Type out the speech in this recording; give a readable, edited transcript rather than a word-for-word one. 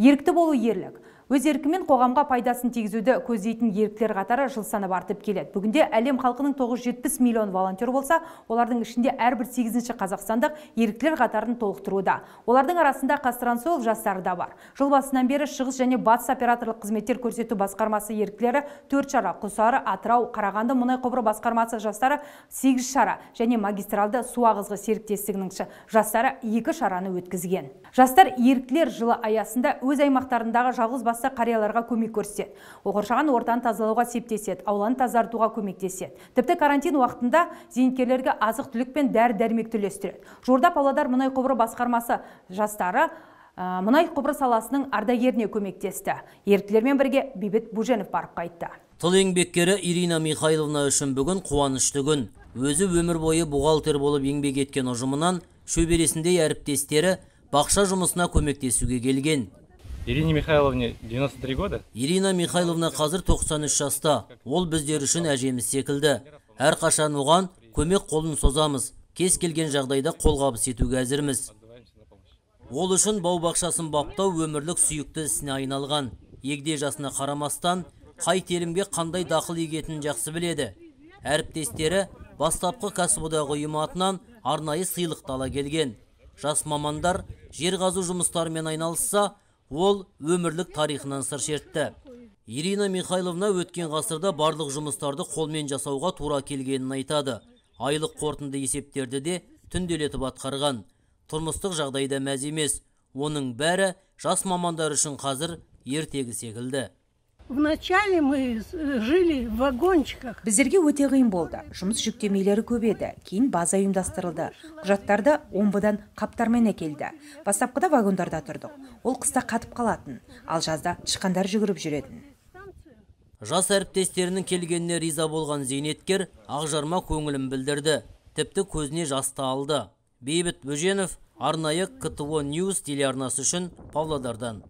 Ерікті болу ерлік. Өз еркімен қоғамға пайдасын тигізуді көздейтін еріктілер қатары жыл санап артып келеді. Бүгінде әлем халқының 970 миллион волонтер болса, олардың ішінде әрбір 8-ші қазақстандық еріктілер қатарын толықтыруда. Олардың арасында ҚазТрансОйл жастары да бар. Жыл басынан бері Шығыс және Батыс операторлық қызметтер көрсету басқармасы еріктілері 4 шара, Құлсары, Атырау, Қарағанды мұнай құбыры басқармасы жастары 8 шара және магистралды су ағызғы серіктестігінің жастары 2 шараны өткізген. Жастар еріктілер жылы аясында өз аймақтарындағы жалғыз басты қарияларға көмек көрсетеді. Қоршаған ортаны тазалауға септеседі, ауланы тазартуға көмектеседі. Тіпті карантин уақытында зейнеткерлерге азық-түлік пен дәрі-дәрмекті үлестіреді. Жуырда Павлодар мұнай құбыры басқармасы жастары мұнай құбыры саласының ардагеріне көмектесті. Еріктілермен бірге Бейбіт Буженов барып қайтты. Тыл еңбеккері Ирина Михайловна үшін бүгін қуанышты күн. Өзі өмір бойы бухгалтер болып еңбек еткен ұжымынан шөбересіндей әріптестері бақша жұмысына көмектесуге келген. Ирине Михайловне 93 года. Ирина Михайловна қазір 93 жаста. Ол біздер үшін әжеміз секілді. Әрқашан оған көмек қолын созамыз. Кез келген жағдайда қолғабыс етуге әзірміз. Ол үшін бау-бақшасын баптау өмірлік сүйікті ісіне айналған. Егде жасына қарамастан қай телімге қандай дақыл егетінін жақсы біледі. Әріптестері бастапқы кәсіподағы ұйымы атынан арнайы сыйлық ала келген. Жас мамандар жер қазу жұмыстарымен айналысса, ол өмірлік тарихынан сыр шертті. Ирина Михайловна өткен ғасырда барлық жұмыстарды қолмен жасауға тура келгенін айтады. Айлық қорытынды есептерді де түнделетіп атқарған. Тұрмыстық жағдайда мәз емес. Оның бәрі жас мамандар үшін қазір ертегі секілді. Вначале мы жили в вагончиках. Біздерге өте қиын болды. Жұмыс жүктемелері көп еді. Кейін база ұйымдастырылды. Құжаттарды Омбыдан қаптармен әкелді. Бастапқыда вагондарда тұрдық. Ол қыста қатып қалатын, ал жазда тышқандар жүгіріп жүретін. Жас әріптестерінің келгеніне риза болған зейнеткер ақжарма көңілін білдірді. Тіпті көзіне жас та алды. Бейбіт Бөженов, арнайы КТО News телеарнасы үшін Павлодардан.